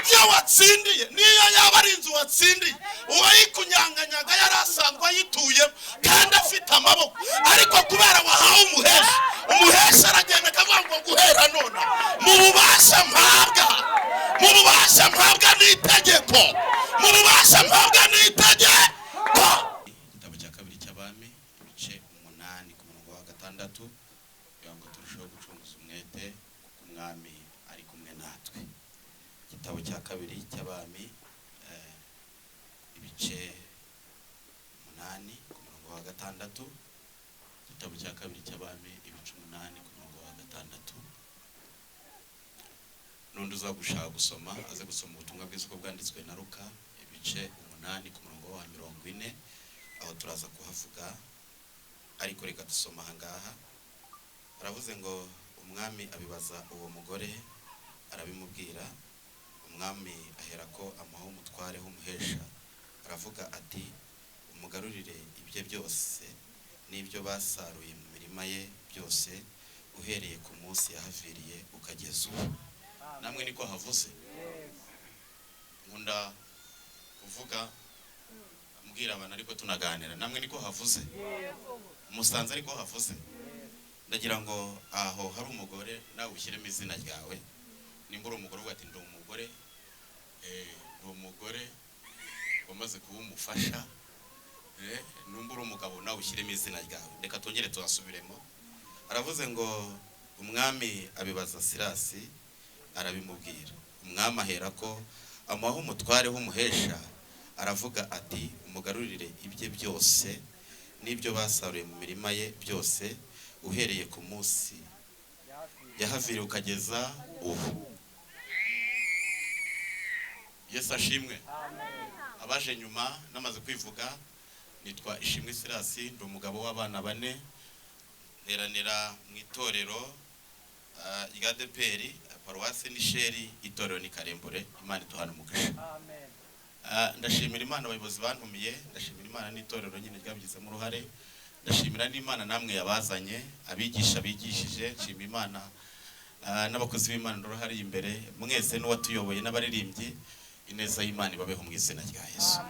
Ibyo watsindiye, niyo yaba ari inzu watsindiye, uwayikunyanganyanga yari asanzwe ayituyemo kandi afite amaboko, ariko kubera wahawe umuhesha, umuhesha aragenda akavuga ngo guhera none, mu bubasha mpabwa n'itegeko, mu bubasha mpabwa n'itegeko. Igitabo cya kabiri cy'Abami, ibice 8, ku murongo wa 6, kugira ngo turusheho gucunguza umwete kuko Umwami ari kumwe natwe. Igitabo cya kabiri cy'Abami, ibice 8, ku murongo wa 6. Igitabo cya kabiri cy'Abami, ibice 8, ku murongo wa 6. N'undi uza gushaka gusoma aze gusoma Ubutumwa bwiza uko bwanditswe na Luka, ibice 8, ku murongo wa 40. Aho turaza kuhavuga, ariko reka dusoma aha ngaha. Aravuze ngo umwami abibaza uwo mugore, arabimubwira. Umwami aherako amuha umutware w'umuhesha, aravuga ati: "Umugarurire ibye byose n'ibyo basaruye mu mirima ye byose, uhereye ku munsi yahaviriye ukageza ubu." Namwe niko havuze? Nkunda kuvuga mbwira abantu, ariko tunaganira. Namwe niko havuze? Musanze ariko havuze? Ndagira ngo aho hari umugore, nawe ushyiremo izina ryawe. Nimba uri umugore, uvuga ati: "Ndi umugore, ndi umugore wamaze kuba umufasha." Nimba uri umugabo, nawe ushyiremo izina ryawe. Reka twongere tuhasubiremo. Aravuze ngo umwami abibaza Sirasi, arabimubwira. Umwami ahera ko amuha umutware w'umuhesha, aravuga ati: "Umugarurire ibye byose n'ibyo basaruye mu mirima ye byose, uhereye ku munsi yahaviriye ukageza ubu." Yesu ashimwe. Abaje nyuma, namaze kwivuga, nitwa Ishimwe Sirasi, ndi umugabo w'abana bane, nteranira mu itorero rya ADEPR, paruwasi ni Sheri, itorero ni Karembure. Imana iduhana umugisha. Ndashimira Imana abayobozi bantumiye, ndashimira Imana n'itorero nyine ryabigizemo uruhare, ndashimira n'Imana namwe yabazanye, abigisha bigishije, nshima Imana n'abakozi b'Imana uruhare imbere mwese, n'uwatuyoboye n'abaririmbyi. Ineza y'Imana ibabeho mu izina rya Yesu.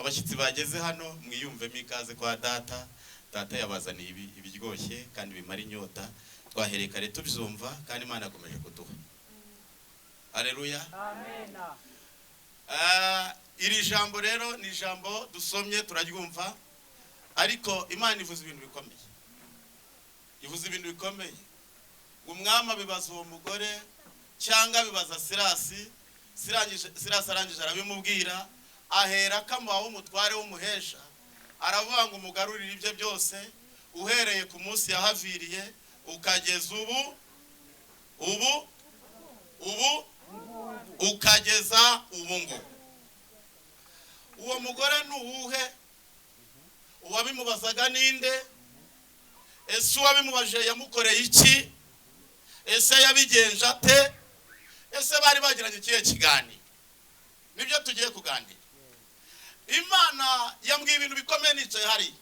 Abashyitsi bageze hano, mwiyumvemo ikaze kwa data. Data yabazaniye ibiryoshye kandi bimara inyota. Twahereye kare tubyumva, kandi Imana yakomeje kuduha. Aleluya. Iri jambo rero ni ijambo dusomye turaryumva, ariko Imana ivuze ibintu bikomeye, ivuze ibintu bikomeye. Umwami abibaza uwo mugore, cyangwa abibaza Sirasi. Sirasi arangije arabimubwira, ahera akamuha w'umutware w'umuhesha, aravuga ngo umugarurire ibye byose, uhereye ku munsi yahaviriye ukageza ubu ubu ubu ukageza ubu ngubu. Uwo mugore ni uwuhe? Uwabimubazaga ninde? Ese uwabimubajije yamukoreye iki? Ese yabigenje ate? Ese bari bagiranye ikihe kiganiro? Nibyo tugiye kuganira. Imana yambwiye ibintu bikomeye nicaye hariya,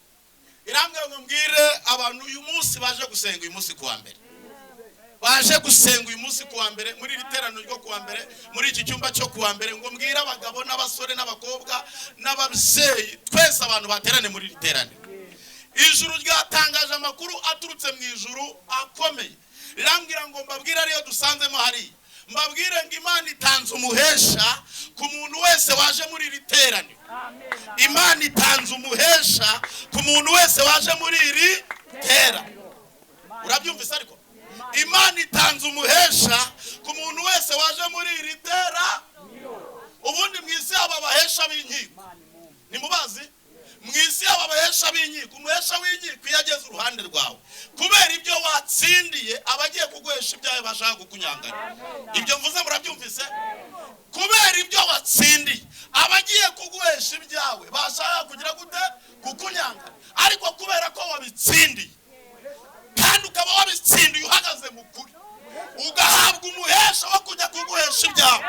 irambwira ngo mbwire abantu uyu munsi baje gusenga, uyu munsi kuwa mbere, baje gusenga uyu munsi kuwa mbere, muri iri teraniro ryo kuwa mbere, muri iki cyumba cyo kuwa mbere, ngo mbwire abagabo n'abasore n'abakobwa n'ababyeyi, twese abantu baterane muri iri teraniro. Ijuru ryatangaje amakuru aturutse mu ijuru akomeye, rirambwira ngo mbabwire, ariyo dusanzemo hariya, mbabwire ngo Imana itanze umuhesha ku muntu wese waje muri iri teraniro. Imana itanze umuhesha ku muntu wese waje muri iri teraniro. Urabyumvise? Ariko Imana itanze umuhesha ku muntu wese waje muri iri tera. Ubundi mu isi haba abahesha b'inkiko, ntimubazi? Mu isi haba abahesha b'inkiko. Umuhesha w'inkiko iyo ageze uruhande rwawe, kubera ibyo watsindiye, aba agiye kuguhesha ibyawe bashaka kukunyanganya. Ibyo mvuze murabyumvise? Kubera ibyo watsindiye, aba agiye kuguhesha ibyawe bashaka kugira gute? Kukunyanganya. Ariko kubera ko wabitsindiye, kandi ukaba wabitsindiye uhagaze mu kuri, ugahabwa umuhesha wo kujya kuguhesha ibyawe.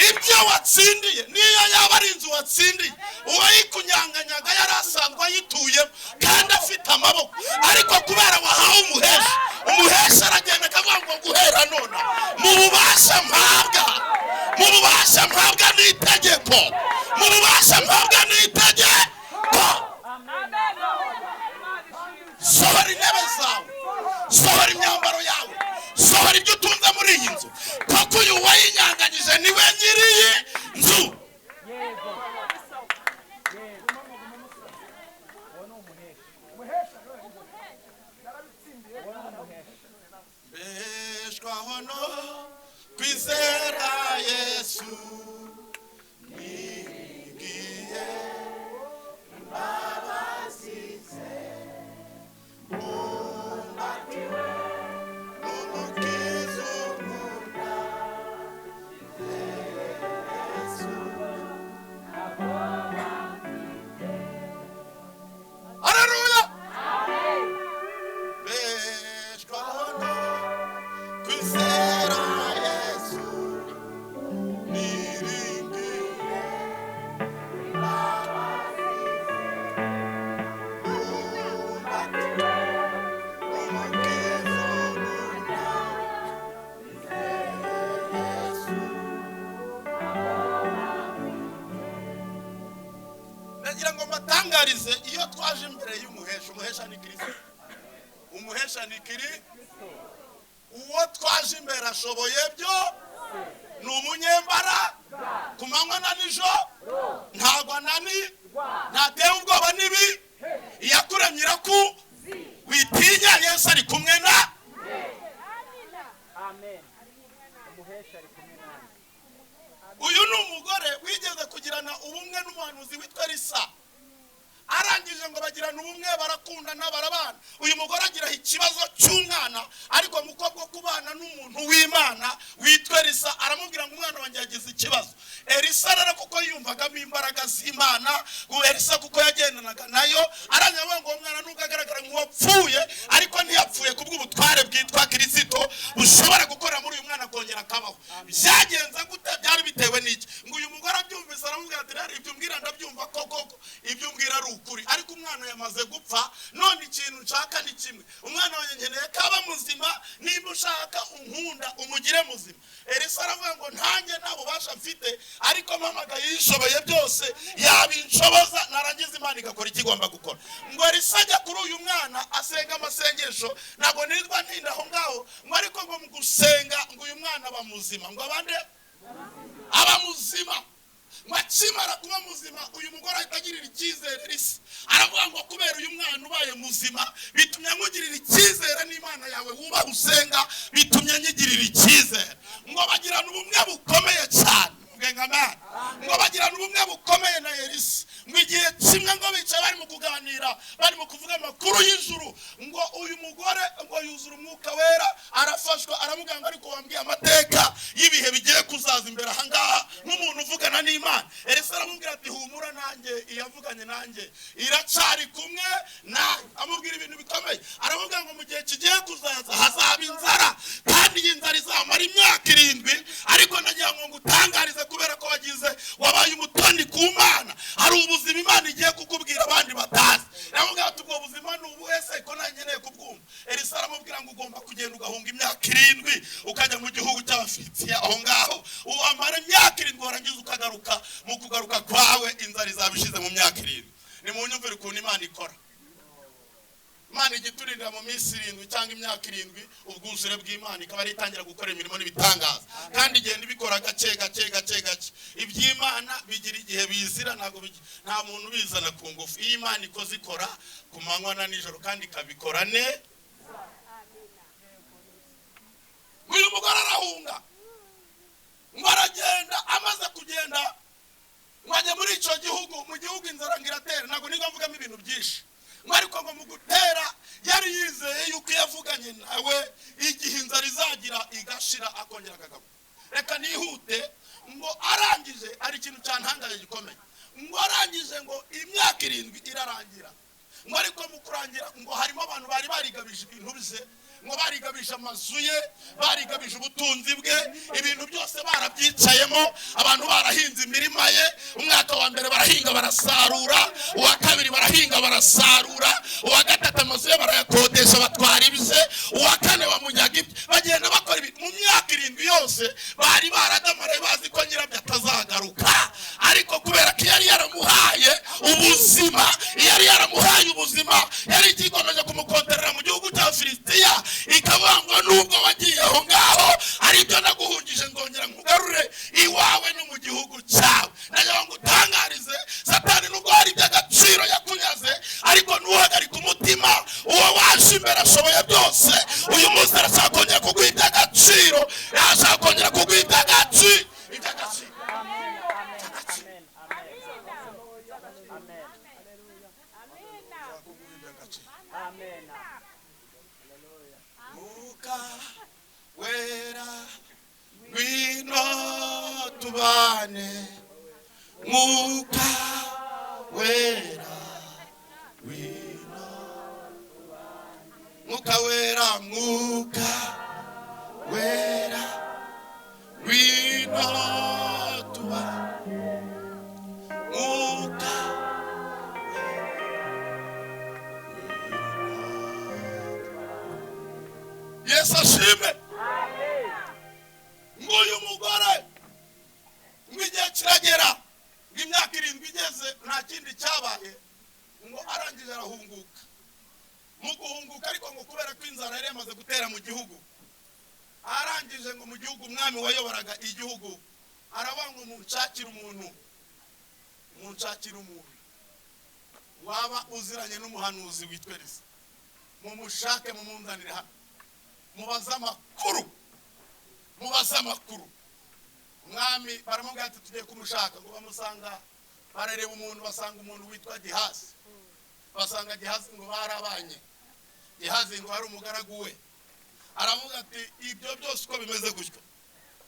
Ibyo watsindiye, niyo yaba ari inzu watsindiye, uwayikunyanganyaga yari asanzwe ayituyemo kandi afite amaboko, ariko kubera wahawe umuhesha, Umuhesha aragenda akavuga ngo guhera none mu bubasha mpabwa, mu bubasha mpabwa n'itegeko, mu bubasha mpabwa n'itegeko, sohora intebe zawe, sohora imyambaro yawe, sohora ibyo utunze muri iyi nzu, kuko uyu wayinyanganyije niwe nyiri iyi nzu. Beshwaho no kwizera Yesu, nigiye imbabazi ze, umbatiwe n'umukiza unkunda Yesu. Haleluya. Beshwaho no kwizera Yesu, niringiye imbabazi ze, umbatiwe n'umukiza unkunda Yesu. Ndagira ngo mbatangarize, iyo twaje imbere y'umuhesha, umuhesha ni Kristo, umuhesha ni Kristo. Uwo twaje imbere ashoboye byo, ni umunyembara ku manywa na nijoro, ntabwo anani, ntatewe ubwoba n'ibi, iyakuremye iraku, witinya, Yesu ari kumwe na. Amen. Umuhesha ari kumwe nawe. Uyu ni umugore wigeze kugirana ubumwe n'umuhanuzi witwa Elisa. Arangije ngo bagirana ubumwe, barakundana, barabana. Uyu mugore agira ikibazo cy'umwana, ariko mu bwo kubana n'umuntu w'Imana witwa Elisa, aramubwira ngo umwana wanjye yagize ikibazo. Elisa rero kuko yiyumvagamo imbaraga z'Imana, Elisa kuko yagendanaga nayo, arangira avuga ngo umwana nubwo agaragara nk'uwapfuye, ariko ntiyapfuye kubw'ubutware bwitwa Kristo bushobora gukora muri uyu mwana akongera akabaho. Byagenze gute? Byari bitewe n'iki? Ngo uyu mugore abyumvise aramubwira ati rero ibyo umbwira ndabyumva koko, ibyo umbwira ari ukuri, ariko umwana yamaze gupfa, none ikintu nshaka ni kimwe, umwana wanjye nkeneye ko aba muzima, nimba ushaka unkunda umugire muzima. Elisa aravuga ngo ntanjye nta bubasha mfite, ariko mpamagaye yishoboye byose, yabinshoboza, narangiza Imana igakora icyo igomba gukora. Ngo Elisa ajya kuri uyu mwana asenga amasengesho, ntabwo nirwa ntinda aho ngaho, ngo ariko ngo mu gusenga ngo uyu mwana aba muzima, ngo abande aba muzima. Ngo akimara kuba muzima, uyu mugore ahita agirira icyizere Elisa, aravuga ngo kubera uyu mwana ubaye muzima bitumye nkugirira icyizere n'Imana yawe wubaha usenga, bitumye nyigirira icyizere. Ngo bagirana ubumwe bukomeye cyane, ngo bagirana ubumwe bukomeye na Elisa. Ngo igihe kimwe ngo bicaye barimo kuganira, barimo kuvuga amakuru y'ijuru, ngo uyu mugore ngo yuzura umwuka wera, arafashwa, aramubwira ngo ariko wambwiye amateka y'ibihe bigiye kuzaza imbere aha ngaha nk'umuntu uvugana n'Imana. Elisa aramubwira ati humura, nanjye iyavuganye nanjye iracyari kumwe nanjye. Amubwira ibintu bikomeye, aramubwira ngo mu gihe kigiye kuzaza hazaba inzara, kandi iyi nzara izamara imyaka 7, ariko ndagira ngo ngutangarize kubera ko wagize wabaye umutoni ku Mana, hari ubuzima Imana igiye kukubwira abandi batazi. Aramubwira ati ubwo buzima ni ubuhe se ko nanjye nkeneye kubwumva? Elisa aramubwira ngo ugomba kugenda ugahunga imyaka 7 ukajya mu gihugu cy'Abafilisitiya, aho ngaho uamara imyaka 7 warangiza ukagaruka. Mu kugaruka kwawe inzara izaba ishize mu myaka 7. Nimunyumvire ukuntu Imana ikora. Imana igiturindira mu minsi 7 cyangwa imyaka 7 ubwuzure bw'Imana ikaba ari itangira gukora imirimo n'ibitangaza, kandi igenda ibikora gake gake gake gake. Iby'Imana bigira igihe bizira, ntabwo nta muntu ubizana ku ngufu. Iyo Imana ikoze ikora ku manywa na nijoro, kandi ikabikora ne. Uyu mugore arahunga, ngo aragenda, amaze kugenda ngo ajya muri icyo gihugu, mu gihugu inzara ngo iratera. Ntabwo nigwa mvugamo ibintu byinshi, ngo ariko ngo mu gutera yari yizeye yuko yavuganye nawe igihe inzara izagira igashira akongera akagaruka. Reka nihute, ngo arangije, ari ikintu cyantangaje gikomeye, ngo arangije ngo imyaka 7 irarangira, ngo ariko mu kurangira ngo harimo abantu bari barigabije ibintu bye, Ngo barigabije amazu ye, barigabije ubutunzi bwe, ibintu byose barabyicayemo, abantu barahinze imirima ye. Umwaka wa mbere barahinga barasarura, uwa kabiri barahinga barasarura, uwa gatatu amazu ye barayakodesha batwara ibye, uwa kane bamunyaga ibye. Bagenda bakora ibi mu myaka 7 yose bari baradamaraye bazi ko nyirabyo atazagaruka. Ariko kubera ko yari yaramuhaye ubuzima, yari yaramuhaye ubuzima, yari igikomeje kumukonterera mu gihugu cya Filisitiya, ikavuga ngo nubwo wagiye aho ngaho ari ibyo naguhungije nzongera nkugarure iwawe no mu gihugu cyawe. Nagira ngo utangarize Satani nubwo hari iby'agaciro yakunyaze, ariko ntuhagarike umutima. Uwo waje imbere ashoboye byose. Uyu munsi arashaka kongera kuguha iby'agaciro, arashaka kongera kuguha iby'agaciro, iby'agaciro. Amen. Amen. Amen. Mwuka wera ngwino tubane, Mwuka wera ngwino, Mwuka wera, Mwuka wera ngwino tubane, Mwuka. Yesu ashime. Nguyu mugore ngo igihe kiragera, ngo imyaka 7 igeze nta kindi cyabaye, ngo arangije arahunguka. Mu guhunguka ariko ngo kubera ko inzara yari yamaze gutera mu gihugu, arangije ngo mu gihugu umwami wayoboraga igihugu aravuga ngo munshakire umuntu, munshakire umuntu waba uziranye n'umuhanuzi witwa Elisa, mumushake mumunzanire hano, mubaze amakuru, mubaze amakuru. Umwami baramubwira ati tugiye kumushaka. Ngo bamusanga, barareba umuntu, basanga umuntu witwa Gehazi. Basanga Gehazi ngo barabanye. Gehazi ngo ari umugaragu we. Aravuga ati ibyo byose uko bimeze gutyo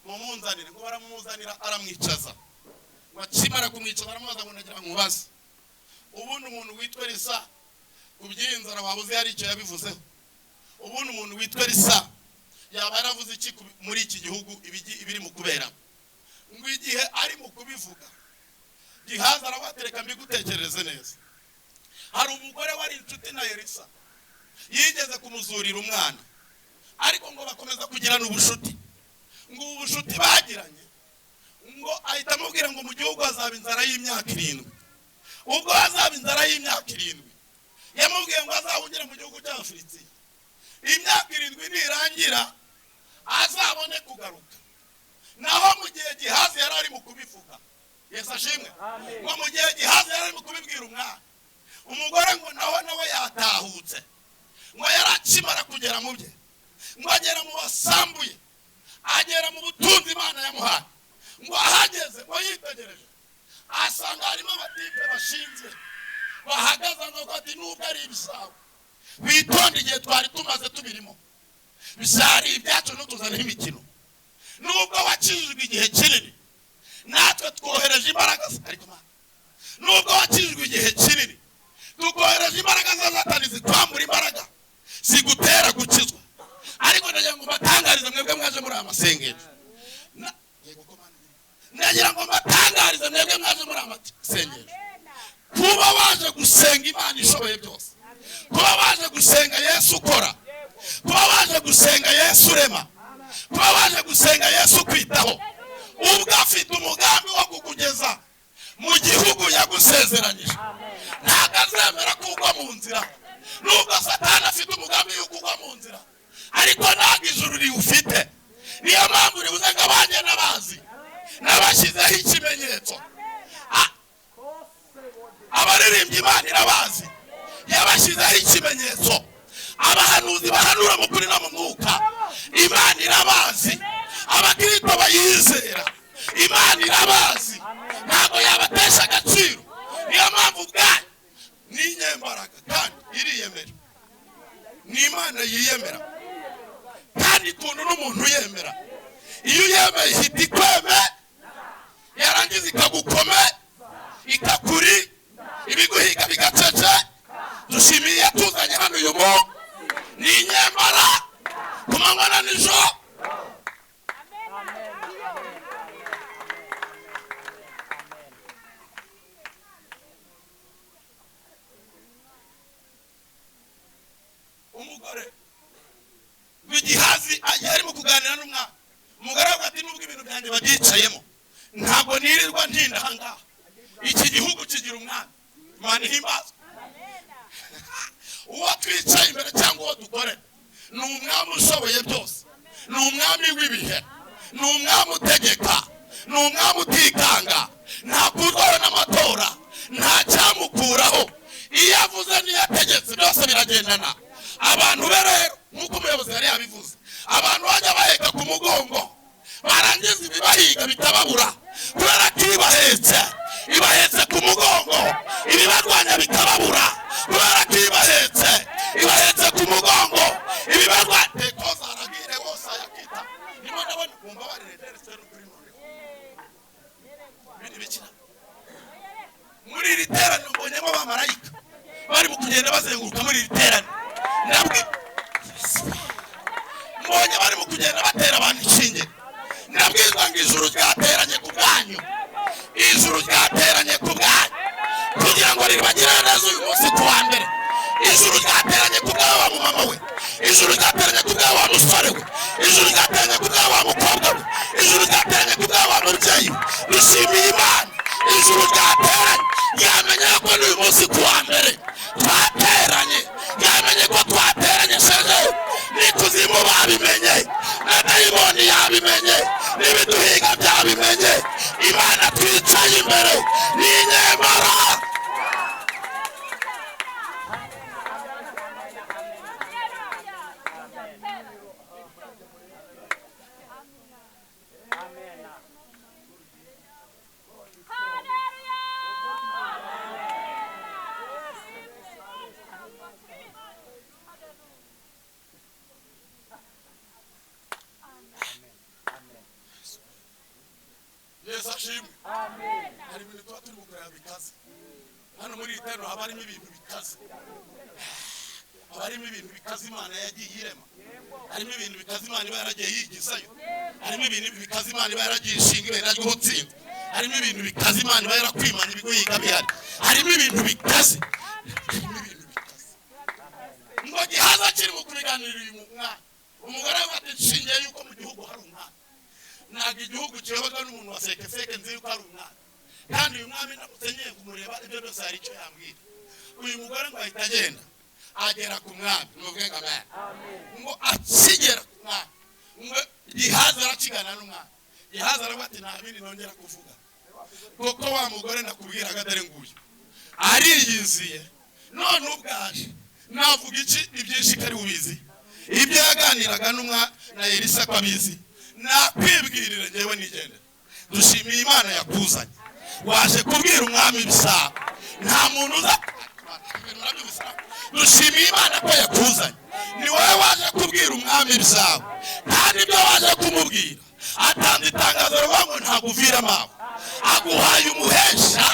mumunzanire. Ngo baramumuzanira, aramwicaza. Ngo akimara kumwicaza aramubaza ngo nagira nkubaze, ubundi umuntu witwa Elisa ku by'inzara wabuze hari icyo yabivuzeho? Ubundi umuntu witwa Elisa yaba yaravuze iki muri iki gihugu ibiri mu kubera? Ngo igihe ari mu kubivuga, Gehazi arabatereka mbigutekerereze neza. Hari umugore wari inshuti na Elisa, yigeze kumuzurira umwana, ariko ngo bakomeza kugirana ubushuti. Ngo ubu bushuti bagiranye, ngo ahita amubwira ngo mu gihugu hazaba inzara y'imyaka 7. Ubwo hazaba inzara y'imyaka 7, yamubwiye ngo azahungire mu gihugu cya Filisitiya. Imyaka 7 nirangira azabone kugaruka. Naho mu gihe Gehazi yari ari mu kubivuga, Yesu ashimwe, ngo mu gihe Gehazi yari ari mu kubibwira umwana, umugore ngo nawe nawe yatahutse, ngo yari akimara kugera mu bye, ngo agera mu basambuye, agera mu butunzi Imana yamuhaye. Ngo ahageze ngo yitegereje asanga harimo abatipe bashinze bahagaze, ngo ati nubwo ari ibisawo witonde, igihe twari tumaze tubirimo byari ibyacu, ntituzane imikino. Nubwo wakijijwe igihe kinini, natwe twohereje imbaraga, ariko nubwo wakijijwe igihe kinini, tukohereje imbaraga za Satani zikwambura imbaraga zigutera gukizwa. Ariko ndagira ngo mbatangarize mwebwe mwaje muri aya masengesho, ndagira ngo mbatangarize mwebwe mwaje muri aya masengesho, kuba waje gusenga Imana ishoboye byose, kuba waje gusenga Yesu ukora, kuba waje gusenga Yesu urema, kuba waje gusenga Yesu kwitaho, ubwo afite umugambi wo kukugeza mu gihugu yagusezeranyije. Ntabwo azemera kugwa mu nzira. Nubwo Satani afite umugambi wo kugwa mu nzira, ariko ntabwo ijuru riwufite. Niyo mpamvu ribuze ngo abanye n'abazi nabashyizeho ikimenyetso. Abaririmbyi Imana irabazi, yabashyizeho ikimenyetso. Abahanuzi bahanura mu kuri no mu mwuka, Imana irabazi. Abakristo bayizera, Imana irabazi, ntabwo yabatesha agaciro. Niyo mpamvu ubwayo ni inyembaraga kandi iriyemera, ni Imana yiyemera kandi ikuntu n'umuntu uyemera. Iyo uyemeye ihita ikweme, yarangiza ikagukome, ikakuri ibiguhiga bigacece. Dushimiye yatuzanye hano uyu munsi, ni inyembara. Amanywa na nijoro. Umugore w'igihazi yarimo kuganira n'umwana. Umugore avuga ati nubwo ibintu byanjye babyicayemo ntabwo nirirwa ntinda aha ngaha. Iki gihugu kigira umwami. Imana ihimbazwe. Uwo twicaye imbere cyangwa uwo dukorera ni umwami ushoboye byose, ni umwami w'ibihe, ni umwami utegeka, ni umwami utikanga, ntakurwaho n'amatora, nta cyamukuraho. Iyo avuze n'iyo ategetse byose biragendana. Abantu be rero nk'uko umuyobozi yari yabivuze, abantu bajya baheka ku mugongo barangiza ibibahiga bitababura, kubera ko ibahetse ibahetse ku mugongo, ibibarwanya bitababura, kubera ko ibahetse ibahetse ku mugongo, ibibarwanya tekoza aragire wose ayakita. Ndimo ndabona mumbabarire nderetse n'ukuri noneho ibindi bikina muri iri teraniro mbonyemo abamarayika bari mu kugenda bazenguruka muri iri teraniro. Mbonye bari mu kugenda batera abantu inshinge. Ndabwirwa ngo ijuru ryateranye ku bwanyu, ijuru ryateranye ku bwanyu kugira ngo ribagirire neza uyu munsi ku wa mbere. Ijuru ryateranye ku bwawe wa mumama we, ijuru ryateranye ku bwawe wa musore we, ijuru ryateranye ku bwawe wa mukobwa we, ijuru ryateranye ku bwawe wa mubyeyi we. Dushimiye Imana, ijuru ryateranye ryamenye ko n'uyu munsi ku wa mbere twateranye, ryamenye ko twateranye sheje n'ikuzimu babimenye, na dayimoni yabimenye, n'ibiduhiga byabimenye. Imana twicaye imbere ni inyemara. Yesu ashimwe. Hari ibintu tuba turi gukorera bikaze hano muri iri teraniro, haba harimo ibintu bikaze, haba harimo ibintu bikaze Imana yagiye irema, harimo ibintu bikaze Imana iba yaragiye yigizayo, harimo ibintu bikaze Imana iba yaragiye ishinga ibendera ry'ubutsinzi, harimo ibintu bikaze Imana iba yarakwimanye ibiguhiga bihari, harimo ibintu bikaze, harimo ibintu bikaze. Ngo Gihazi akiri mu kubiganirira uyu mwana, umugore we ati nshingiye yuko mu gihugu hari umwana. Ntabwo igihugu kiyoborwa n'umuntu wa sekeseke, nzi yuko ari umwami, kandi uyu mwami ndamutse ngiye kumureba ibyo byose hari icyo yambwira. Uyu mugore ngo ahita agenda agera ku mwami, muvuge ngo amen. Ngo akigera ku mwami, ngo Gihazi arakigana n'umwami. Gihazi aravuga ati nta bindi nongera kuvuga, kuko wa mugore nakubwiraga dore nguyu ariyiziye, none ubwaje navuga iki? Ibyinshi kari ubizi, ibyo yaganiraga n'umwa na Elisa ko abizi, nakwibwirira ngewe nigendera. Dushimiye Imana yakuzanye, waje kubwira umwami ibisaba, nta muntu uza. Dushimiye Imana ko yakuzanye, ni wowe waje kubwira umwami ibisaba, kandi ibyo waje kumubwira atanze itangazo rivuga ngo ntabwo uviramo aho, aguhaye umuhesha,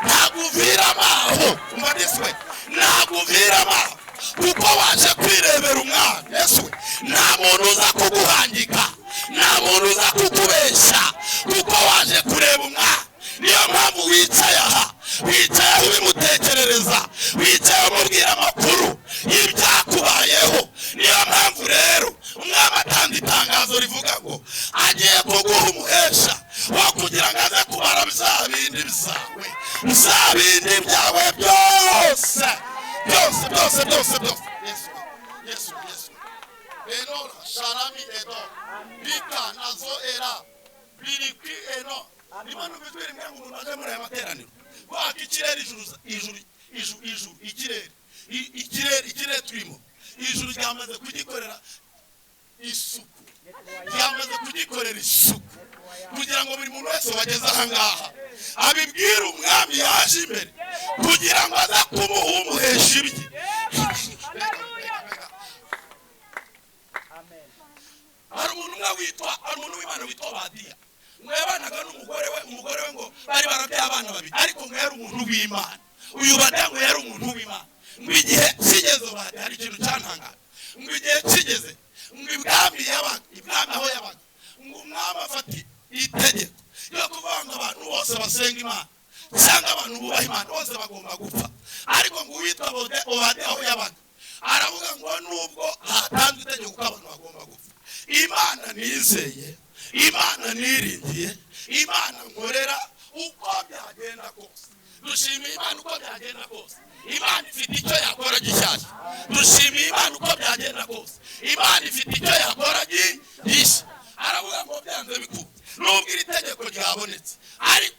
ntabwo uviramo aho. Umva disi we, ntabwo uviramo aho kuko waje kwirebera umwami. Yesu we, nta muntu uza kuguhangika, nta muntu uza kukubeshya, kuko waje kureba umwami. Niyo mpamvu wicaye aha, wicaye aho ubimutekerereza, wicaye umubwira amakuru y'ibyakubayeho. Niyo mpamvu rero umwami atanga itangazo rivuga ngo agiye kuguha umuhesha wo kugira ngo aze kubara bya bindi byawe, bya bindi byawe byose byose byose byose byose. Yesu Yesu Yesu. Enora sharami edo bika nazo era birikwi eno. Ndimo numva ijwi rimwe ngo umuntu aje muri aya materaniro kwaka ikirere, ijuru ijuru ijuru ijuru ikirere ikirere ikirere turimo, ijuru ryamaze kugikorera isuku, ryamaze kugikorera isuku kugira ngo buri muntu wese wageze aha ngaha abibwire umwami yaje imbere kugira ngo aze kumuha umuhesha ibye. Hari umuntu umwe witwa, hari umuntu w'Imana witwa Obadiya, ngo yabanaga n'umugore we, umugore we ngo bari barabyaye abana babiri, ariko ngo yari umuntu w'Imana. Uyu Obadiya ngo yari umuntu w'Imana. Ngo igihe kigeze Obadiya, hari ikintu cyantangaje, ngo igihe kigeze ngo Ngo ibwami yabaga, ibwami aho yabaga, ngo umwami afata itegeko yo kuvuga ngo abantu bose basenga Imana cyangwa abantu bubaha Imana bose bagomba gupfa. Ariko ngo uwitwa Obadiya aho yabaga aravuga ngo nubwo hatanzwe itegeko ko abantu bagomba gupfa, Imana nizeye, Imana niringiye, Imana nkorera, uko byagenda kose dushimiye Imana. Uko byagenda kose Imana ifite icyo yakora gishyashya. Dushimiye Imana. Uko byagenda kose Imana ifite icyo yakora gishya. Aravuga ngo byanze bikunze nubwo iri tegeko ryabonetse, ariko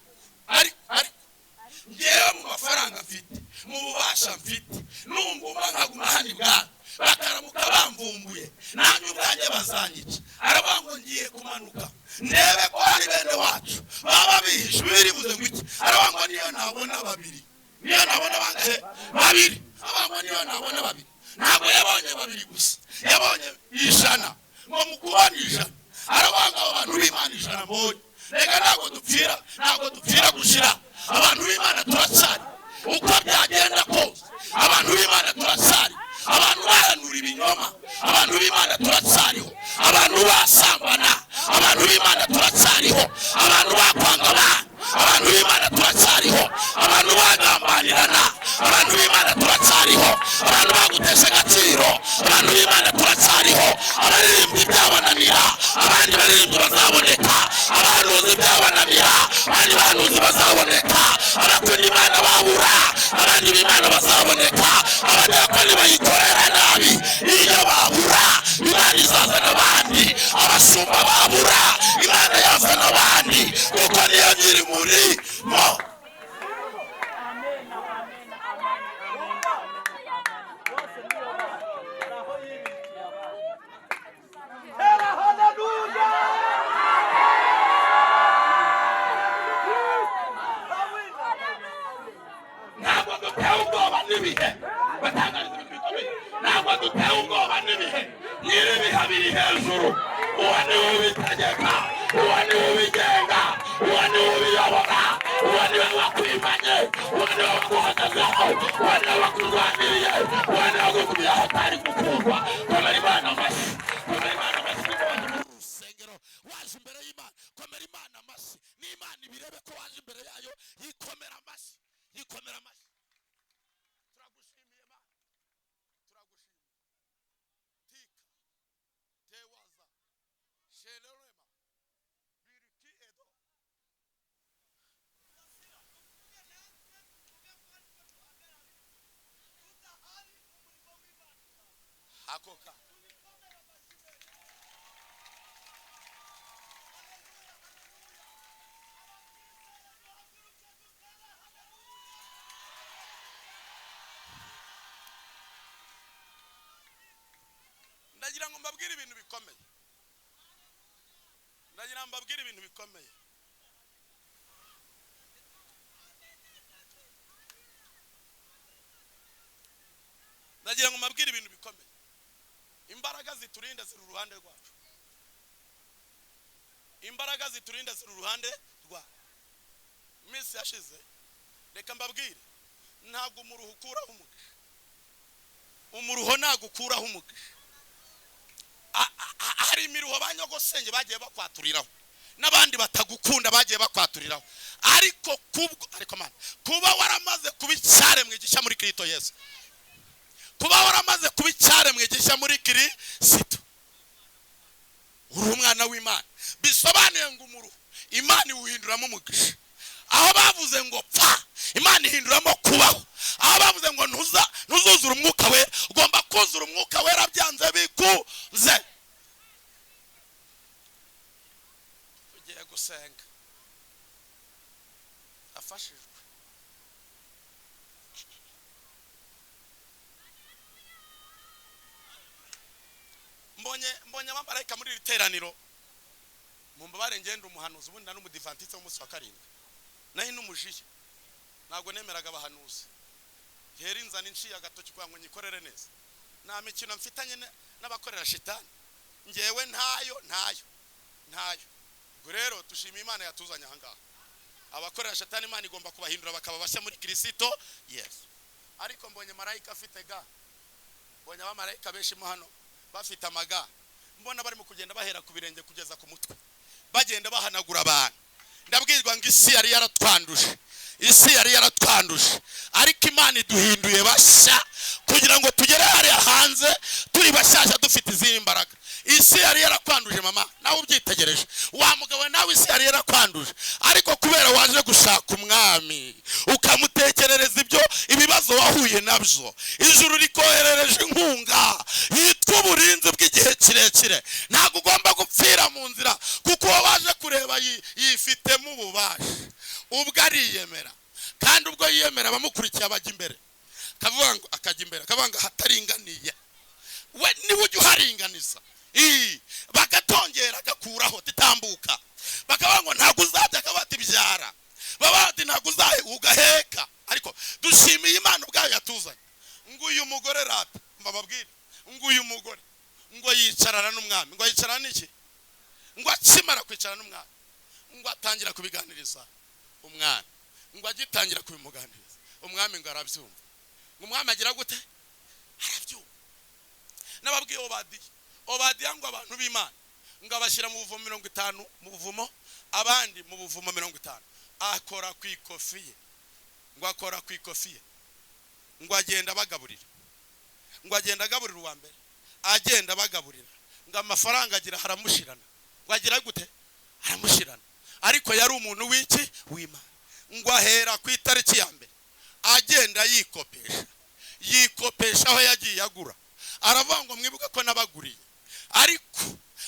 ngewe mu mafaranga mfite, mu bubasha mfite, nunguma nkaguma hano ibwami bakaramuka bamvumbuye, nanjye ubwanjye bazanyica. Aravuga ngo ngiye kumanuka ndebe ko hari bene wacu baba bihishe. Biribuze ngo iki? Aravuga ngo niyo nabona babiri, niyo nabona bangahe? Babiri. Aravuga ngo niyo nabona babiri. Ntabwo yabonye babiri gusa, yabonye 100. Ngo mu kubona 100, aravuga ngo abo bantu b'Imana 100 mbonye, reka ntabwo dupfira gushira. Abantu b'Imana turacyari, uko byagenda kose abantu b'Imana turacyari. Abantu bahanura ibinyoma, abantu b'Imana turacyariho. Abantu basambana, abantu b'Imana turacyariho. Abantu bakwanga abana, abantu b'Imana turacyariho. Abantu bagambanirana, abantu b'Imana turacyariho. Abantu bagutesha agaciro, abantu b'Imana turacyariho. Abaririmbyi byabananira, abandi baririmbyi bazaboneka. Abahanuzi byabananira, abandi bahanuzi bazaboneka. Abakunda Imana babura, abandi b'Imana bazaboneka. Abadakoni bayikorera nabi, iyo babura Imana izazana abandi. Abashumba babura, Imana yazana abandi, kuko niyo nyiri murimo. Amen, amen, amen, amen, amen. Bose niyo bana. Hari aho yibikiye abana. Tera haleluya! Ntabwo dutewe ubwoba n'ibihe. Batangariza ibintu bikomeye. Ntabwo dutewe ubwoba n'ibihe. Nyir'ibihe biri hejuru, uwo niwe ubitegeka, uwo niwe ubigenga, uwo niwe ubiyobora, uwo niwe wakwimanye, uwo niwe waguhagazeho, uwo niwe wakurwaniriye, uwo niwe wagukubiye aho utari gukundwa. Komera Imana amashyi, komera Imana amashyi. Niba waje muri uru rusengero, waje imbere y'Imana, komera Imana amashyi. N'Imana ibirebe ko waje imbere yayo, yikomera amashyi, yikomera amashyi. Turagushimiye Mana, turagushimiye. Tika tewaza shelelema biriki edo. Akoka. Ndagira ngo mbabwire ibintu bikomeye. Ndagira ngo mbabwire ibintu bikomeye. Ndagira ngo mbabwire ibintu bikomeye. Imbaraga ziturinda ziri uruhande rwacu. Imbaraga ziturinda ziri uruhande rwacu. Iminsi yashize, reka mbabwire, ntabwo umuruho ukuraho umugisha. Umuruho ntabwo ukuraho umugisha. Hari imiruho ba nyogosenge bagiye bakwaturiraho, n'abandi batagukunda bagiye bakwaturiraho, ariko kubwo, ariko Mana, kuba waramaze kuba icyaremwe gishya muri Kristo Yesu, kuba waramaze kuba icyaremwe gishya muri Kristo, uri umwana w'Imana, bisobanuye ngo umuruho Imana iwuhinduramo umugisha. Aho bavuze ngo pfa, Imana ihinduramo kubaho. Aho bavuze ngo ntuzuzura umwuka wera, ugomba kuzura umwuka wera byanze bikunze. Tugiye gusenga. Afashijwe. Mbonye abamarayika muri iri teraniro. Mumbabare, ngende umuhanuzi ubundi n'umudivantiste w'umunsi wa karindwi. Nahi n'umujiya. Ntabwo nemeraga abahanuzi. Heri inzana inshiye agatoki kugira ngo nyikorere neza. Nta mikino mfitanye n'abakorera shitani. Ngewe ntayo, ntayo, ntayo. Ubwo rero dushima Imana yatuzanye aha ngaha. Abakorera shitani Imana igomba kubahindura bakaba bashya muri Kristo Yesu. Ariko mbonye marayika afite ga. Mbonye abamarayika benshi mo hano bafite amaga. Mbona barimo kugenda bahera ku birenge kugeza ku mutwe, bagenda bahanagura abantu. Ndabwirwa ngo isi yari yaratwanduje, isi yari yaratwanduje, ariko Imana iduhinduye bashya kugira ngo tugere hariya hanze turi bashyashya, dufite izindi mbaraga. Isi yari yarakwanduje mama, nawe ubyitegereje wa mugabo, nawe isi yari yarakwanduje, ariko kubera waje gushaka umwami ukamutekerereza ibyo ibibazo wahuye nabyo, ijuru rikoherereje inkunga yitwa uburinzi bw'igihe kirekire. Ntabwo ugomba gupfira mu nzira, kuko uwo waje kureba yifitemo ububasha. Ubwo ariyemera, kandi ubwo yiyemera abamukurikiye abajya imbere, akavuga ngo akajya imbere, akavuga ngo ahataringaniye we niwe ujya uharinganiza. Bagatongera agakuraho titambuka, bakavuga ngo ntabwo uzajya, akavuga ati byara, baba bati ntabwo uzahe ugaheka. Ariko dushimiye Imana ubwayo yatuzanye. Ngo uyu mugore rata mbababwire, ngo uyu mugore ngo yicarana n'umwami, ngo yicarana n'iki, ngo akimara kwicarana n'umwami ngo atangira kubiganiriza umwami, ngo agitangira kubimuganiriza umwami ngo arabyumva. Ngo umwami agira gute? Arabyumva. Nababwiye Obadiya, Obadiya ngo abantu b'Imana ngo abashyira mu buvumo 50, mu buvumo abandi mu buvumo 50, akora ku ikofi ye, ngo akora ku ikofi ye, ngo agenda abagaburira, ngo agenda agaburira uwa mbere, agenda abagaburira, ngo amafaranga agira haramushirana, ngo agira gute? Haramushirana. Ariko yari umuntu w'iki? W'Imana. Ngo ahera ku itariki ya mbere agenda yikopesha, yikopesha aho yagiye agura, aravuga ngo mwibuke ko nabaguriye, ariko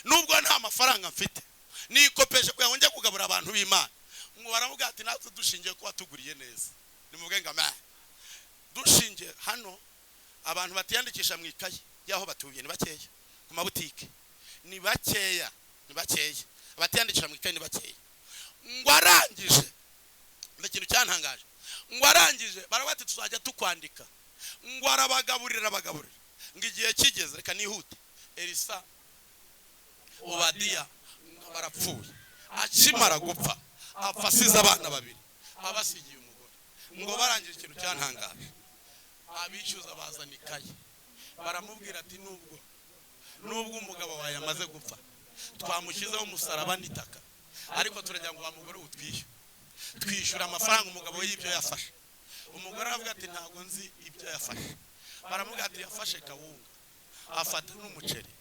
nubwo nta mafaranga mfite nikopesha kugira ngo njye kugabura abantu b'Imana. Ngo baravuga ati natwe dushingiye kuba tuguriye neza, nimuvuge ngo amen. Dushingiye hano abantu batiyandikisha mu ikayi y'aho batuye ni bakeya, ku mabutike ni bakeya, ni bakeya abatiyandikisha mu ikayi ni bakeya. Ngo arangije, ikintu cyantangaje, ngo arangije baravuga ati tuzajya tukwandika, ngo arabagaburira, arabagaburira, ngo igihe kigeze reka nihute, Elisa Obadiya barapfuye. Akimara gupfa apfa asize abana babiri, abasigiye umugore. Ngo barangije, ikintu cyantangaje, abishyuza bazana ikayi, baramubwira ati nubwo umugabo wawe yamaze gupfa twamushyizeho umusaraba n'itaka, ariko turagira ngo wa mugore utwishyure, twishyura amafaranga umugabo we y'ibyo yafashe. Umugore aravuga ati ntabwo nzi ibyo yafashe. Baramubwira ati yafashe kawunga, afata n'umuceri,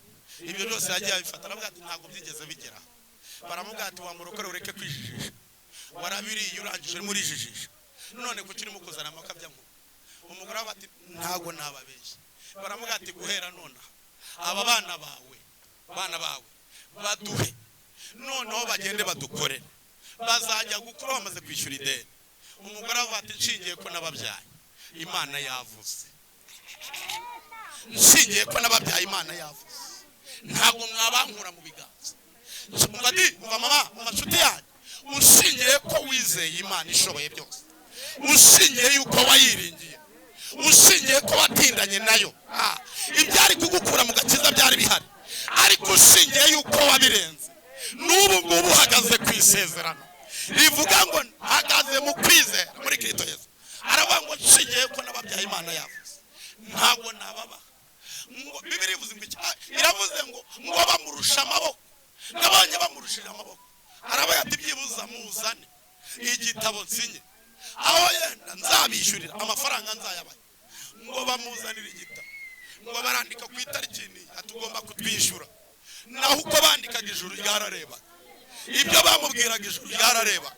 ibyo byose yagiye abifata. Aravuga ati ntabwo byigeze bigeraho. Baramubwira ati wa murokore ureke kwijijisha, warabiriye urangije urimo urijijisha, none kuki urimo kuzana amakabya nkuru? Umugore aravuga ati ntabwo nababeshya. Baramubwira ati guhera nonaha aba bana bawe baduhe, noneho bagende badukorere, bazajya gukura bamaze kwishyura ideni. Umugore aravuga ati nshingiye ko nababyaye Imana yavuze, nshingiye ko nababyaye Imana yavuze, ntabwo mwabankura mu biganza. Umva mama, umva nshuti yanjye, ushingiye ko wizeye Imana ishoboye byose, ushingiye yuko wayiringiye, ushingiye ko watindanye nayo, ibyari kugukura mu gakiza byari bihari, ariko ushingiye yuko wabirenze, n'ubu ngubu uhagaze ku isezerano rivuga ngo hagaze mu kwizera muri Kristo Yesu. Aravuga ngo nshingiye ko nababyaye Imana yavuze, ntabwo nababaha. Bibiliya ivuze ngo iravuze ngo bamurusha amaboko, nabonye bamurushije amaboko. Aravuga ati byibuza muzane igitabo nsinye, aho yenda nzabishyurira amafaranga nzayabaye. Ngo bamuzanire igitabo, ngo barandika ku itariki ni atugomba kutwishyura. Naho uko bandikaga ijuru ryararebaga, ibyo bamubwiraga ijuru ryarareba.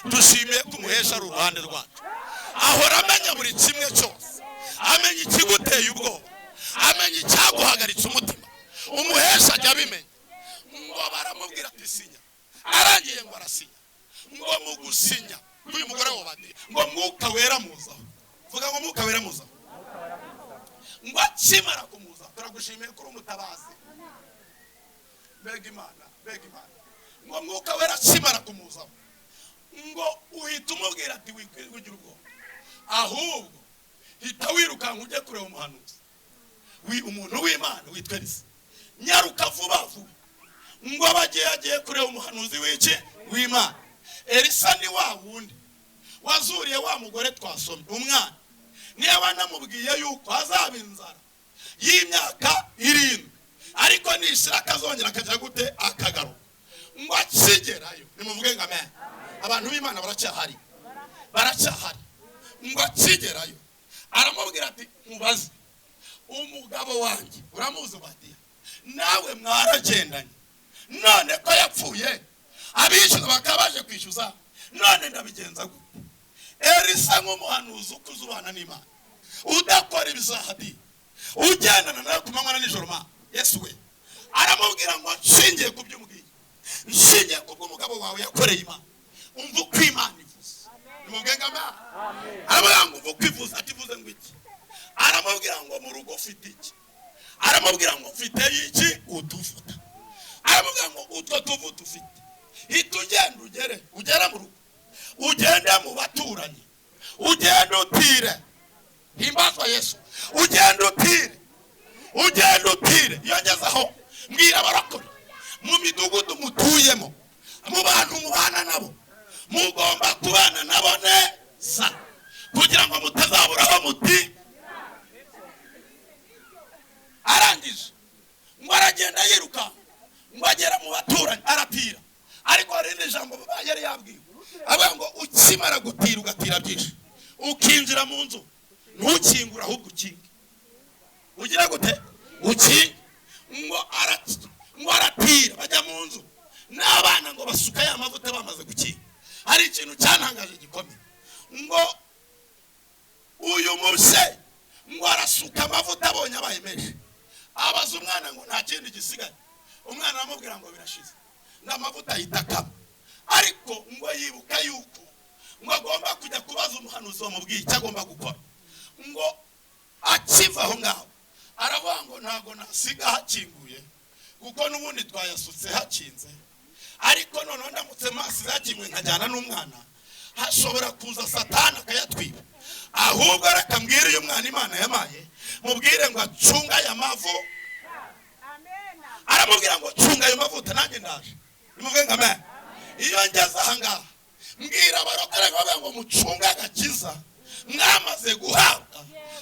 Dushimiye ko umuhesha ari uruhande rwacu, ahora amenya buri kimwe cyose, amenya ikiguteye ubwoba, amenya icyaguhagaritse umutima, umuhesha ajya abimenya. Ngo baramubwira ati sinya, arangiye ngo arasinya. Ngo mu gusinya k'uyu mugore Obadiya, ngo mwuka wera muzaho, vuga ngo mwuka wera muzaho. Ngo akimara kumuza, turagushimiye ko uri umutabazi, mbega Imana, mbega Imana. Ngo mwuka wera akimara kumuzaho, ngo uhita umubwira ati wikwirirwa ugira ubwoba, ahubwo hita wirukanka ujye kureba umuhanuzi, umuntu w'Imana witwa Elisa, nyaruka vuba vuba. Ngo abagiye agiye kureba umuhanuzi w'iki? W'Imana. Elisa ni wa wundi wazuriye wa mugore twasomye umwana, niba namubwiye yuko hazaba inzara y'imyaka 7, Ariko nishira akazongera akajya gute akagaruka. Ngo akigerayo, nimuvuge ngo amen. Abantu b'Imana baracyahari, baracyahari. Ngo akigerayo aramubwira ati nkubaze, umugabo wanjye uramuzi Obadiya, nawe mwaragendanye, none ko yapfuye abishyuza bakaba baje kwishyuza, none ndabigenza gute? Elisa nk'umuhanuzi ukuze ubana n'Imana, udakora ibizahadi, ugendana nawe ku manywa na nijoro, ma Yesu we aramubwira ngo nshingiye ku byo umbwiye, nshingiye ku bw'umugabo wawe yakoreye Imana, umva uko Imana ivuze. Nimubwiye ngo amen. Aramubwira ngo umva uko ivuze. Ati ivuze ngo iki? Aramubwira ngo mu rugo ufite iki? Aramubwira ngo mfite iki? Utuvuta. Aramubwira ngo utwo tuvuta ufite, hita ugenda ugere mu rugo, ugende mu baturanyi, ugende utire. Himbazwa Yesu. Ugende utire, ugende utire. Iyo ngeze aho mbwira abarokore mu midugudu mutuyemo, mu bantu mubana nabo, mugomba kubana nabo neza kugira ngo mutazaburaho muti. Arangije ngo aragenda yiruka, ngo agera mu baturanyi aratira. Ariko hari irindi jambo yari yabwiwe, avuga ngo ukimara gutira ugatira byinshi, ukinjira mu nzu ntukingure ahubwo ukinge. Ugira gute? Ukinge. Ngo aratira bajya mu nzu n'abana ngo basuka ya mavuta bamaze gukinga. Hari ikintu cyantangaje gikomeye, ngo uyu mubyeyi ngo arasuka amavuta abonye abaye menshi, abaza umwana ngo nta kindi gisigaye. Umwana aramubwira ngo birashize, n'amavuta ahita akama. Ariko ngo yibuka yuko ngo agomba kujya kubaza umuhanuzi wamubwiye icyo agomba gukora. Ngo akiva aho ngaho aravuga ngo ntabwo nasiga hakinguye, kuko n'ubundi twayasutse hakinze, ariko noneho ndamutse mpasize hakinguye nkajyana n'umwana, hashobora kuza Satani akayatwiba. Ahubwo reka mbwire uyu mwana Imana yamaye, mubwire ngo acunge aya mavu. Aramubwira ngo cunga ayo mavuta nanjye ndaje. Nimuvuge ngo amen. Iyo ngeze aha ngaha mbwira abarokore bavuga ngo mucunge agakiza mwamaze guhabwa,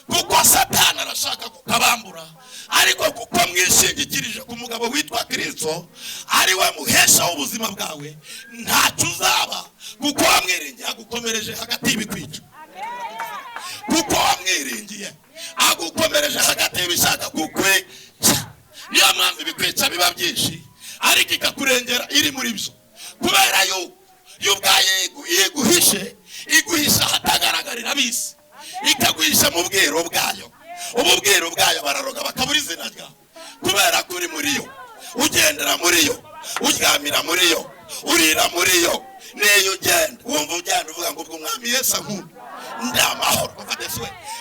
kuko Satani arashaka kukabambura, ariko kuko mwishingikirije ku mugabo witwa Kristo ari we muhesha w'ubuzima bwawe, ntacyo uzaba, kuko wamwiringiye agukomereje hagati y'ibikwica. Kuko wamwiringiye agukomereje hagati y'ibishaka kukwica. Niyo mpamvu ibikwica biba byinshi, ariko ikakurengera iri muri byo, kubera yuko yo ubwayo iguhishe, iguhisha ahatagaragarira ab'isi, ikaguhisha mu bwiru bwayo. Ububwiru bwayo bararoga bakabura izina ryawe, kubera ko uri muri yo, ugendera muri yo, uryamira muri yo, urira muri yo. Niyo ugenda wumva ugenda uvuga ngo ubwo umwami Yesu ankunda ndi amahoro.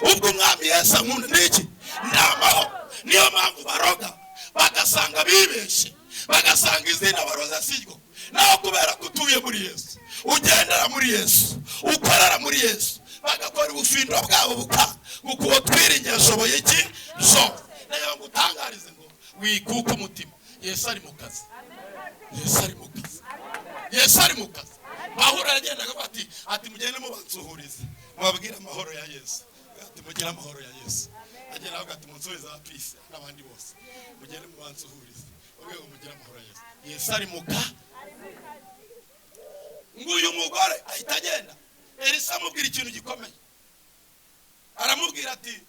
Ubwo umwami Yesu ankunda ni iki? Ndi amahoro. Niyo mpamvu baroga bagasanga bibeshye, bagasanga izina baroza siryo. Naho kubera ko utuye muri Yesu, ugendera muri Yesu, ukorera muri Yesu, bagakora ubufindo bwabo buka, kuko uwo twiringiye ashoboye iki? Zo. Nayo ngo utangarize ngo wikuke umutima. Yesu ari mu kazi. Yesu ari mu kazi. Yesu ari mu kazi. Pawulo aragendaga ati mugende mubansuhurize, mubabwire amahoro ya Yesu. Ati mugire amahoro ya Yesu. Agenda avuga ati munsubize apisi n'abandi bose, mugende mubansuhurize, ubwo mugire amahoro ya Yesu. Yesu ari mu kazi. Nguyu mugore ahita agenda. Elisa amubwira ikintu gikomeye, aramubwira ati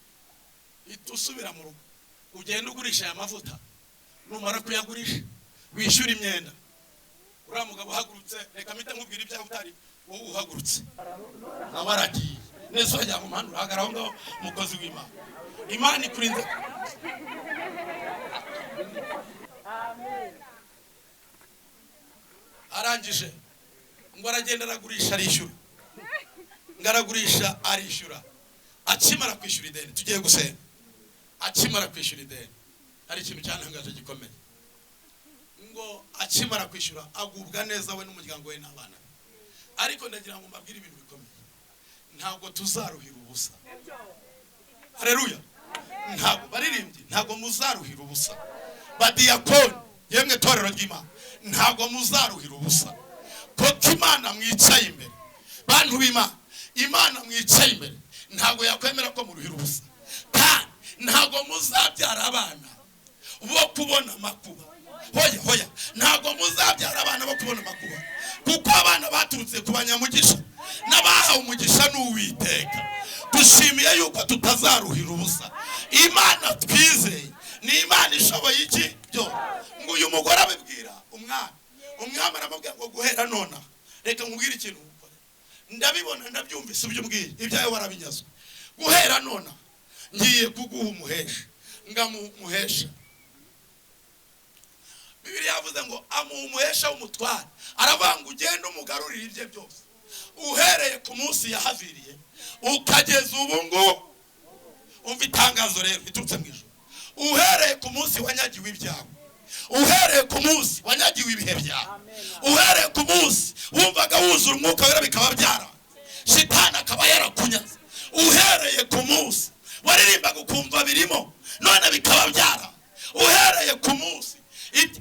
hita usubira mu rugo, ugende ugurisha aya mavuta, numara kuyagurisha wishyura imyenda. Uriya mugabo uhagurutse, reka mpite nkubwira ibyawe utari wowe uhagurutse, nawe aragiye neza wajya mu muhanda urahagarara aho ngaho, umukozi w'Imana. Imana ikurinze. Arangije ngo aragenda aragurisha arishyura, ngo aragurisha arishyura. Akimara kwishyura ideni, tugiye gusenga. Akimara kwishyura ideni, hari ikintu cyantangaje gikomeye. Ngo akimara kwishyura agubwa neza we n'umuryango we n'abana. Ariko ndagira ngo mbabwire ibintu bikomeye, ntabwo tuzaruhira ubusa. Haleluya. Ntabwo baririmbyi, ntabwo muzaruhira ubusa. Badiyakoni, yemwe torero ry'Imana, ntabwo muzaruhira ubusa. Kuko Imana mwicaye imbere, bantu b'Imana, Imana mwicaye imbere ntabwo yakwemera ko muruhira ubusa. Kandi ntabwo muzabyara abana bo kubona amakuba. Hoya hoya, ntabwo muzabyara abana bo kubona amakuba, kuko abana baturutse ku banyamugisha n'abahawe umugisha n'Uwiteka. Dushimiye yuko tutazaruhira ubusa. Imana twizeye ni Imana ishoboye iki byo. Ngo uyu mugore abibwira umwami, umwami aramubwira ngo guhera nona reka nkubwire ikintu ukore, ndabibona ndabyumvise ibyo umbwiye, ibyawe warabinyazwe. Guhera nona ngiye kuguha umuhesha, ngamuhesha. Bibiliya yavuze ngo amuha umuhesha w'umutware, aravuga ngo ugende umugarurire ibye byose, uhereye ku munsi yahaviriye ukageza ubu ngubu. Umva itangazo rero riturutse mu ijuru: uhereye ku munsi wanyagiwe ibyawe, uhereye ku munsi wanyagiwe ibihe byawe, uhereye ku munsi wumvaga wuzura umwuka wera bikaba byara, shitani akaba yarakunyaze, uhereye ku munsi waririmbaga ukumva birimo none bikaba byara, uhereye ku munsi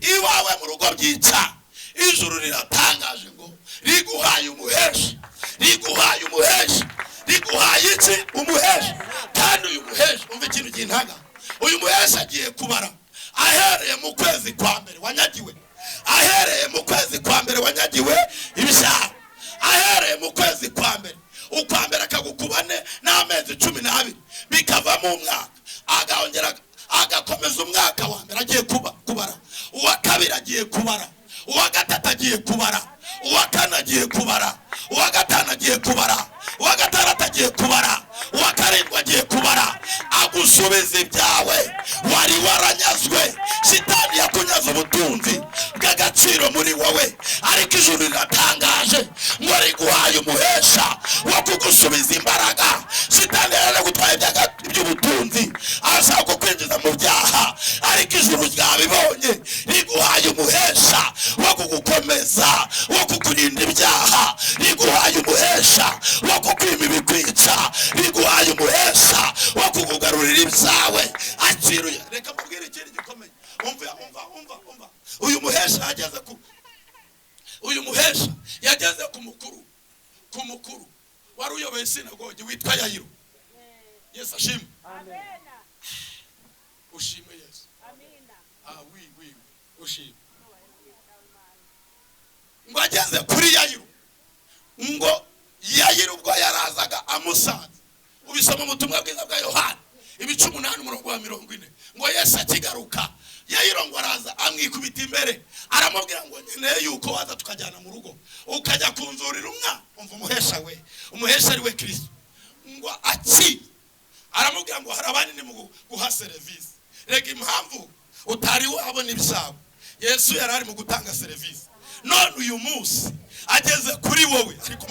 iwawe mu rugo byica, ijuru riratangaje ngo riguhaye umuhesha, riguhaye umuhesha, riguhaye iki? Umuhesha. Kandi uyu muhesha, umva ikintu gintaga, uyu muhesha agiye kubara ahereye mu kwezi kwa mbere wanyagiwe, ahereye mu kwezi kwa mbere wanyagiwe ibyaha, ahereye mu kwezi kwa mbere, ukwa mbere akagukubane n'amezi 12 bikavamo umwaka, agahongera agakomeza umwaka wa mbere agiye kubara, uwa kabiri agiye kubara, uwa gatatu agiye kubara, uwa kane agiye kubara, uwa gatanu agiye kubara, uwa gatandatu agiye kubara, uwa karindwi agiye kubara, agusubiza ibyawe wari waranyazwe. Shitani yakunyaze ubutunzi bw'agaciro muri wowe, ariko ijuru riratangaje ngo riguhaye umuhesha wo kugusubiza imbaraga. Shitani yaragutwaye iby'ubutunzi, ashaka kukwinjiza mu byaha, ariko ijuru ryabibonye riguhaye umuhesha wo kugukomeza, wo kukurinda ibyaha, riguhaye umuhesha wo kukwima ibikwica, riguhaye umuhesha wo kukugarurira ibyawe. Akiruye. Reka mbabwire ikindi gikomeye. Umva umva umva umva, uyu muhesha yageze ku, uyu muhesha yageze ku mukuru, ku mukuru wari uyoboye sinagogi witwa Yayiro. Yesu ashimwe. Ushime Yesu. Ah oui oui, ushime. Ngo ageze kuri Yayiro, ngo Yayiro ubwo yarazaga amusanze, ubisoma mu butumwa bwiza bwa Yohana ibice 8 umurongo wa 40, ngo Yesu akigaruka Yayiro ngo araza amwikubita imbere, aramubwira ngo nkeneye yuko waza tukajyana mu rugo ukajya kunzurira umwana. Umva umuhesha we, umuhesha ari we Kristo. Ngo aki aramubwira ngo hari abandi ni mu guha serivisi. Rega impamvu utari wabona ibyawe, Yesu yari ari mu gutanga serivisi. None uyu munsi ageze kuri wowe, ariko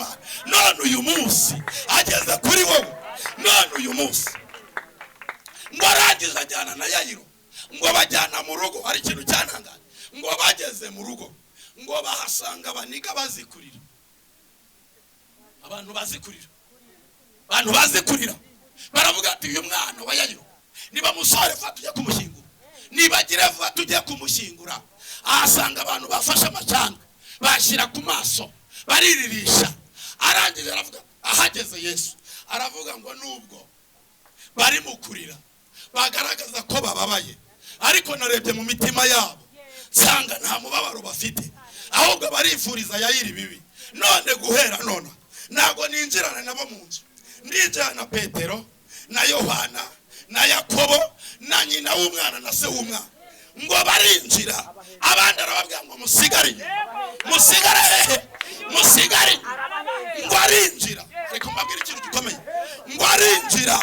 none uyu munsi ageze kuri wowe, none uyu munsi. Ngo arangiza ajyana na Yayiro, ngo bajyana mu rugo. Hari ikintu cyantangaje, ngo bageze mu rugo ngo bahasanga baniga bazikurira, abantu bazikurira, abantu bazikurira, baravuga ati uyu mwana wa Yayiro niba musore vuba tujye kumushyingura, nibagire vuba tujye kumushyingura. Ahasanga abantu bafashe amacanga bashyira ku maso bariririsha. Arangije aravuga, ahageze Yesu aravuga ngo nubwo bari mu kurira bagaragaza ko bababaye, ariko narebye mu mitima yabo nsanga nta mubabaro bafite, ahubwo barifuriza Yayiro ibibi. None guhera nona ntabwo ninjirana nabo mu nzu, ndinjirana na Petero na Yohana na Yakobo na nyina w'umwana na se w'umwana. Ngo barinjira, abandi arababwira ngo musigare inyuma, musigare hehe, musigare. Ngo arinjira, reka mbabwire ikintu gikomeye. Ngo arinjira,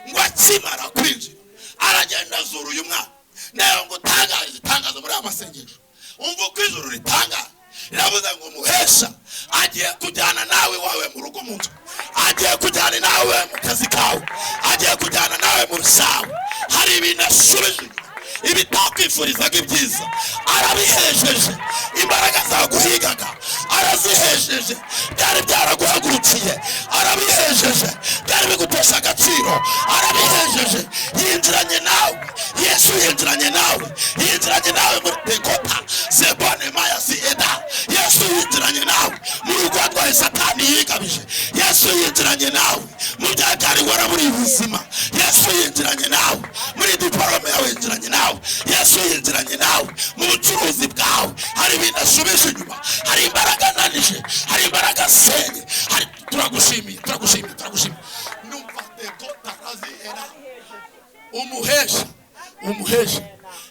ngo akimara kwinjira aragenda azura uyu mwana. Nayo ngo utangaje itangazo muri aya masengesho, umva uko ijuru ritangaje, riravuze ngo umuhesha agiye kujyana nawe iwawe mu rugo mu nzu, agiye kujyana nawe mu kazi kawe, agiye kujyana nawe mu rusawe. Hari ibintu asubije inyuma, ibitakwifurizaga ibyiza arabihejeje, imbaraga zaguhigaga arazihejeje, byari byaraguhagurukiye arabihejeje, byari bigutesha agaciro arabihejeje. Yinjiranye nawe Yesu, yinjiranye nawe, yinjiranye nawe muri tekota zebone maya si eda. Yesu yinjiranye nawe mu rugo rwa Satani yigabije. Yesu yinjiranye nawe mu byaha byari waraburiye ubuzima. Yesu yinjiranye nawe muri diporome yawe, yinjiranye nawe. Yesu yinjiranye Imbaraga zisenye. Hari turagushimiye, turagushimiye, turagushimiye. Numva tegotaraziera umuhesha, umuhesha.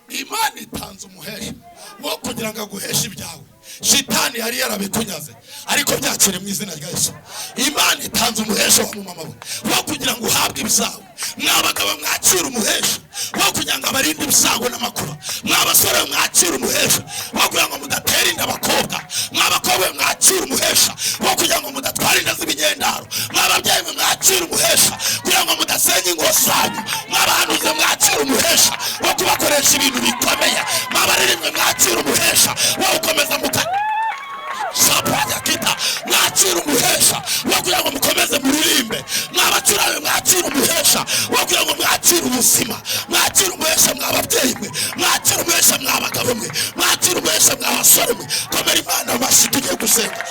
Imana itanze umuhesha wo kugira ngo aguheshe ibyawe. Shitani yari yarabikunyaze, ariko byakire mu izina rya Yesu. Imana itanze umuhesha wa mumama we wo kugira ngo uhabwe ibyawe. Mwa bagabo, mwakire umuhesha wo kugira ngo abarinde ibyago n'amakuba. Mwa basore, mwakire umuhesha wo kugira ngo mudatera inda abakobwa. Mwa bakobwa, mwakire umuhesha wo kugira ngo mudatwara inda z'ibinyendaro. Mwa babyeyi mwe, mwakire umuhesha kugira ngo mudasenya ingo zanyu. Mwa bahanuzi, mwakire umuhesha wo kubakoresha ibintu bikomeye. Mwa baririmbyi, mwakire umuhesha wo gukomeza muka kita. Mwakire umuhesha wo kugira ngo mukomeze muririmbe. Mwabacurawe, mwakire umuhesha wo kugira ngo mwakire ubuzima. Mwakire umuhesha, mwababyeyi mwe. Mwakire umuhesha, mwabagabo mwe. Mwakire umuhesha, mwabasore mwe. Komera Imana amashyi, tugiye gusenga.